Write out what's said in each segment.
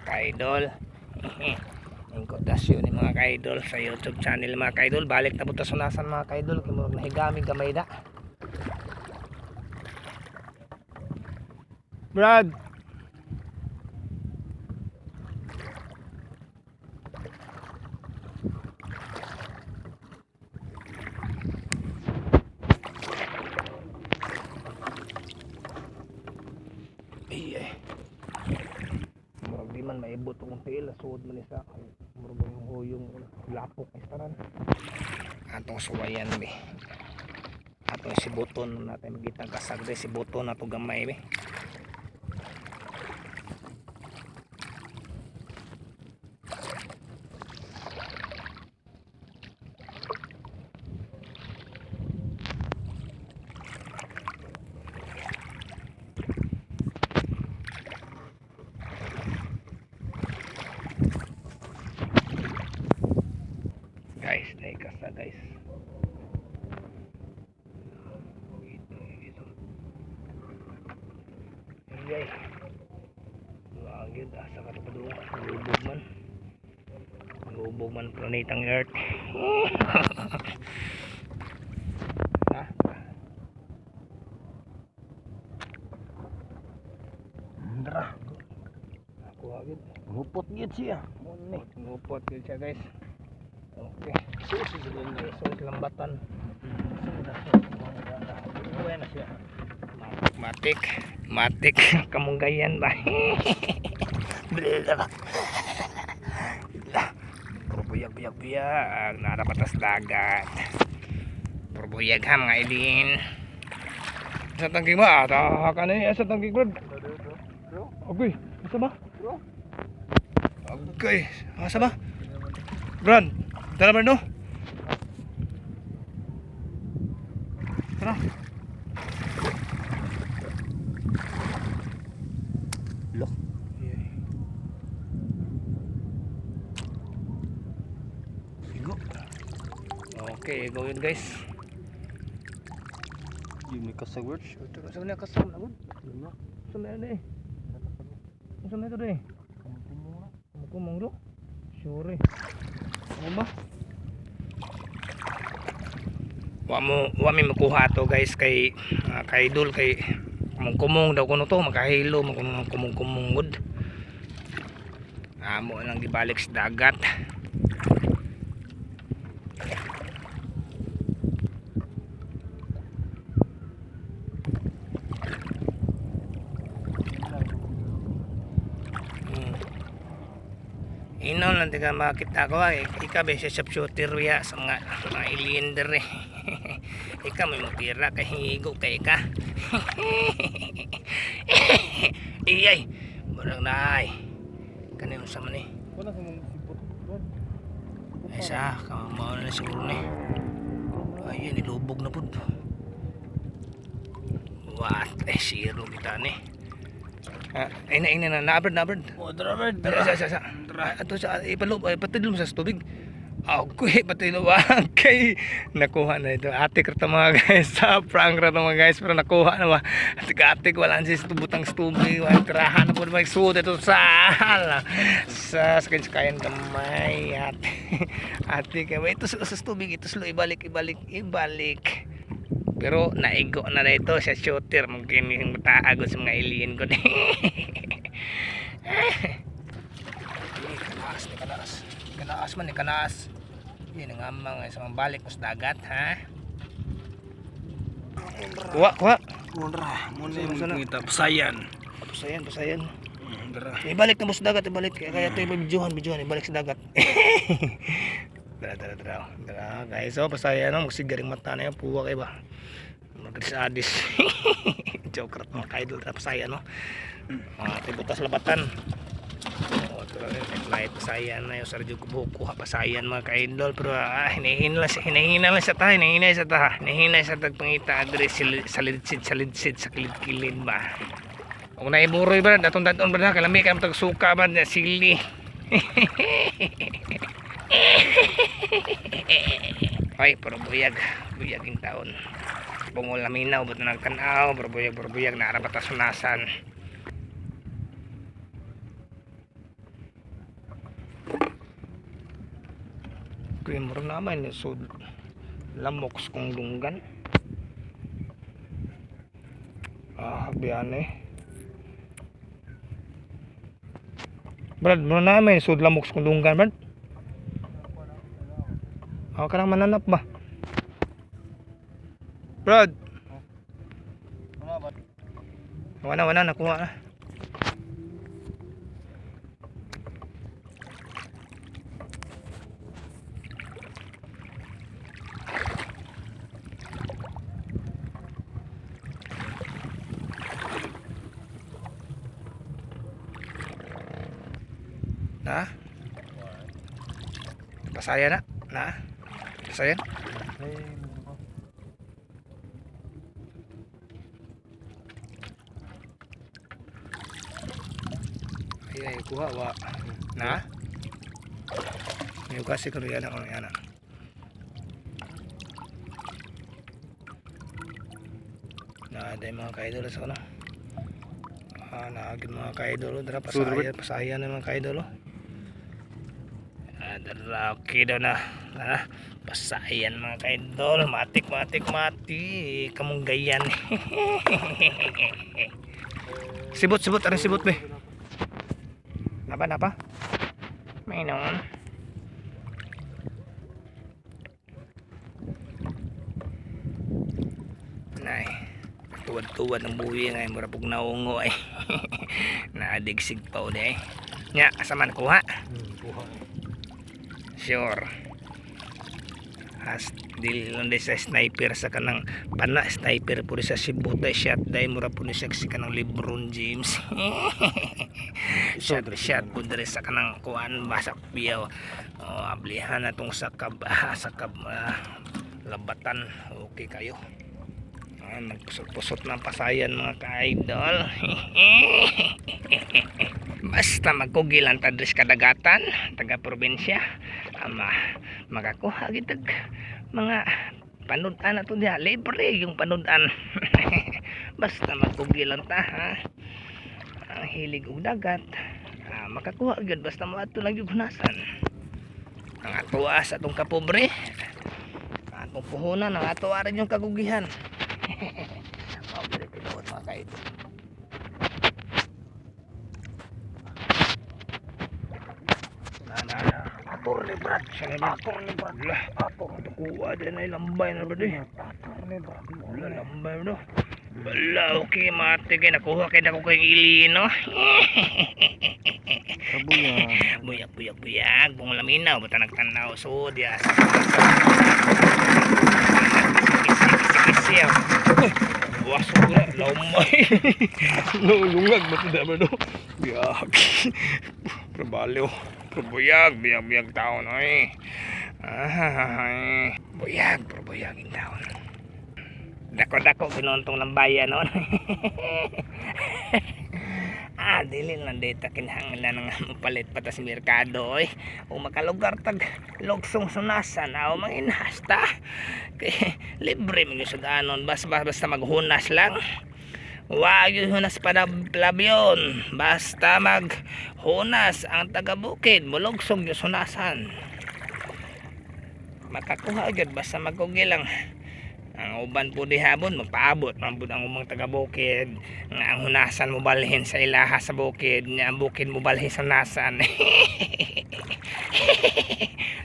Ka-idol. Ingkotasyon ni mga ka-idol sa YouTube channel, mga ka-idol. Balik na po sunasan, mga ka-idol. Kay murag nahigami gamay da. Brad! Ay, ay. Murag di man maibot akong tiil, suod man isa. Murag yung huyong lapok ni tanan. Atong suwayan be. Atong sibuton natin magitang kasag de sibuton ato gamay be. Guys, naikasa, guys. Ito, ito. Ay, wagid asa ka pa doon. Lubog man. Lubog man planetang Earth. Ha? Dra. Ako agad. Ngupot gid siya. Mo ni. Ngupot yun siya, guys. Okay. Susi sa ganyan. So, lambatan. Buhay na siya. Matik. Matik. Kamunggayan ba? Blah. Puro buyag, buyag, buyag. Narapatas dagat. Puro buyag ha, mga ilin. Sa tangking ba? Ata ka na eh. Sa tangking, bro. Okay. Asa ba? Okay. Asa ba? Brad. Tara ba, no? Tara. Look. Igo. Okay, go yun, guys. Yung may kasag. Ito sa mga kasama na gud. Sa mga eh. Sa mga ito eh. Kumong ro. Sure. Ano ba? Wa mo wa mi makuha to, guys, kay kay idol, kay kumong kumong daw kuno to, makahilo mo kuno kumong kumong gud. Amo lang gibalik sa dagat. Ino lang tiga makita ko ay ika be sa sharpshooter ya sa mga alien dere. Ika may mutira kay higo kay ka. Iyay, murag naay. Kani unsa man eh? Wala sa mong sipot. Ay sa kamao na siguro ni. Ay, nilubog na pud. What? Eh, zero kita ni. Ah, ay na, ay na, na, naabad, naabad. Oh, dra bird. Sa, sa, sa. Ato sa ipalo, ay patilom sa tubig. Okay, patilom. Okay. Nakuha na ito. Atik ra to, mga guys. Sa prank ra to, mga guys, pero nakuha na ba. Atik atik wala siya sa butang sa tubig. Wala tirahan na po may suot ito sa sa sa kayan gamay ate. Ate kay ito sa tubig ito slow ibalik ibalik ibalik. Pero naigo na na ito sa shooter mungkin yung mataagod sa mga alien ko. Eh, kanaas, ni kanaas. Kanaas man, ni kanaas. Yun ang amang sa mga balik ko sa dagat, ha? Kuha, kuha. Dra, mo ni Saan, mong saan? pangita pasayan. Pasayan, pasayan. Dra. Ibalik na mo sa dagat, ibalik. Kaya ito, ibidyohan, bidyohan, ibalik sa dagat. Tara, tara, tara. Tara, guys. So, pasayan, no? Magsigaring mata na yan. Puwa kayo ba? Magris-adis. Joke rat mga kaidol. Tara, pasayan, no? Mga tibutas labatan. Oh, tara, light pasayan na yung sardiyo ko kuha pasayan, mga kaidol, pero hinihina lang siya ta, hinihina siya ta, hinihina siya ta pangita adre salidsid salidsid sa kilid-kilid ba. Kung naiburoy ba, datong daton ba na, kalami ka tag suka ba, na sili. Ay, pero buyag, buyag yung taon. Bungol na minaw, ba't na nagtanaw, pero buyag, pero buyag, naarapat sunasan. Kuya mo naman so lamok sa kong dunggan. Ah, biyan eh. Brad, mo naman sud lamok sa kong dunggan, Brad. Ako ka lang mananap ba? Brad. Wala, wala, nakuha na. Na? Pasaya na? Na? Pasaya? Ay, ay, kuha, wa. Na? May kasi ko yan ako yan. Na, dahil mga kaidol sa ano. Ah, naagin mga kaidol. Dara, pasaya, pasaya na mga kaidol. Ah, dara, okay daw na. Ah, pasayan mga kaidol. Matik, matik, matik. Kamunggayan. Sibot, sibot. Anong sibot, be? Napa, napa? May noon. Nay, tuwad-tuwad ng buwi ngay mura pug naungo ay. Nadigsig pa uli ay. Nya, asa man kuha? Kuha. Sure. As dili lang di sa sniper sa kanang pana sniper po sa Cebu tay shot day mura po ni siya si kanang LeBron James. Shot shot po diri sa kanang kuan ba sa piyaw. Oh, ablihan na tong sakab sakab labatan. Okay kayo. Ah, nagpusot-pusot ng pasayan mga ka-idol. Basta magkugil ang tadris kadagatan, taga probinsya, ama makakuha gitag mga panudan na to diha, libre yung panudan. Basta magkugil ang ta, ha? Ang hilig og dagat, makakuha gyud basta moadto lang gyud hunasan. Ang atoa sa atong kapobre, ang atong puhunan, ang atoa rin yung kagugihan. Mao gyud tinuod mga ka-idol. Na na na. Ator ni Brad. Siya na ator ni Brad. Lah, ator. Kuha din ay lambay na Brad eh. Ator ni Brad. Wala lambay no. Wala, okay mate kay nakuha kay nako kay ilino. Kabuya. Buyag buyag buyag bung laminaw bata nagtanaw so diya. Kisi kisi. Wah, sura lamay. Lungag ba ito ba no? Biyag. Probaliw. Probuyag, biyag biyag taon oy. Ay, buyag, probuyag in taon. Dako-dako ginuntong ng bayan noon. Ah, dili lang dita kinahanglan nga mapalit pa ta sa merkado oy. O makalugar tag lugsong sunasan aw manginhasta. Kay libre man gyud sudanon basta basta maghunas lang. Wa gyud hunas pa labyon. Basta maghunas ang taga bukid, mulugsong gyud sunasan. Makakuha gyud basta magkugi lang. Ang uban po di habon magpaabot man pud ang umang taga bukid nga ang hunasan mo balhin sa ilaha sa bukid nga ang bukid mo balhin sa hunasan.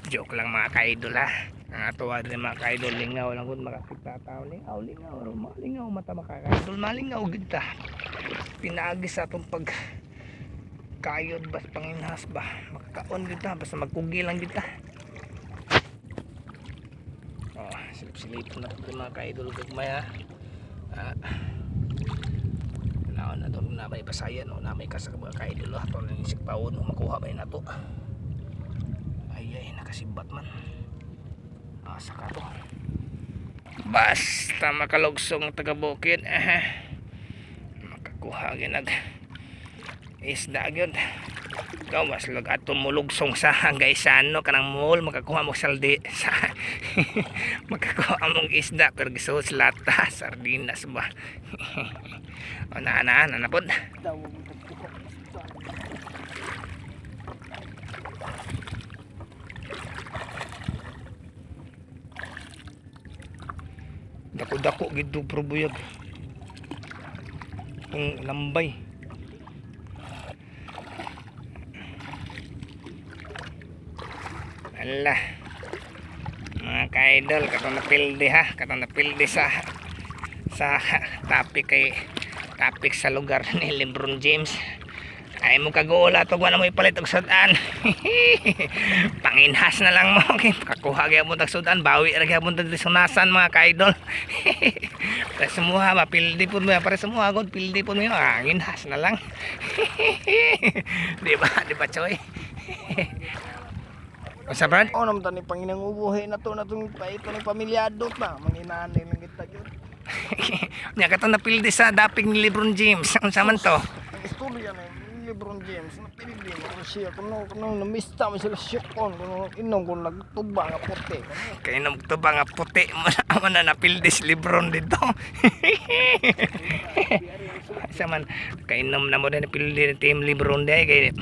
Joke lang mga ka-idol ha. Ang atuwa rin mga ka-idol, lingaw lang gud makakita tao, lingaw lingaw ro malingaw mata mga ka-idol, malingaw gud ta. Pinaagi sa atong pag kayod bas panginhas ba, makakaon gud ta basta magkugi lang gud ta. Oh, silip-silip na ito mga ka-idol gagmay ha. Ah, naon na doon na may pasayan o na may kasag mga ka-idol ha. Ito na yung sikpaon o makuha ba yun na to. Ay ay, nakasibat man. Asa ka to. Basta makalugsong taga-bukid eh, makakuha ginag isda gyud. Ikaw mas lag ato mulugsong sa gaysano kanang mall makakuha mo saldi sa makakuha mong isda pero gisuot lata sardinas ba. O na na na na pod. Dako gid pero buyag. Itong lambay. Ala. Mga ka-idol, katong napildi ha, katong napildi sa topic kay topic sa lugar ni LeBron James. Ay mo kaguola to, wala mo ipalit og sudan. Panginhas na lang mo kay kakuha gyapon tag sudan, bawi ra gyapon tag sunasan, mga ka-idol. Pare semua ba pildi pud mo, pare semua god pildi pud mo, ah, nginhas na lang. Di ba? Di ba, Choy? Unsa, Brad? Oh, naman tani panginang ubuhi na to na tong paito ng pamilyado ta. Manginanay lang kita gyud. Nya katong napildi sa dapig ni LeBron James. Unsa man to? Ang istorya na ni LeBron James napildi mo siya kuno kuno namista man sila syukon kuno inom kuno nagtuba nga puti kuno. Kay inom to ba nga puti mo na napildi si LeBron dito. Sa man kainom na mo din napildi ni Team LeBron di ay kay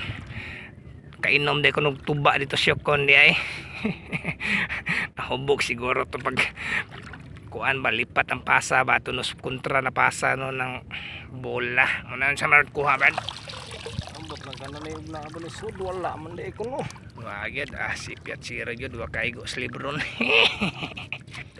kainom di kunog tuba dito siyokon di ay. Nahubog siguro to pag kuan ba, lipat ang pasa ba tunos kontra na pasa no ng bola. Muna sa man kuha ba? Ambot lang kana na yung naabol sud wala man di kuno. Wagid ah, si Piat Sira gyud wa kaigo sa LeBron.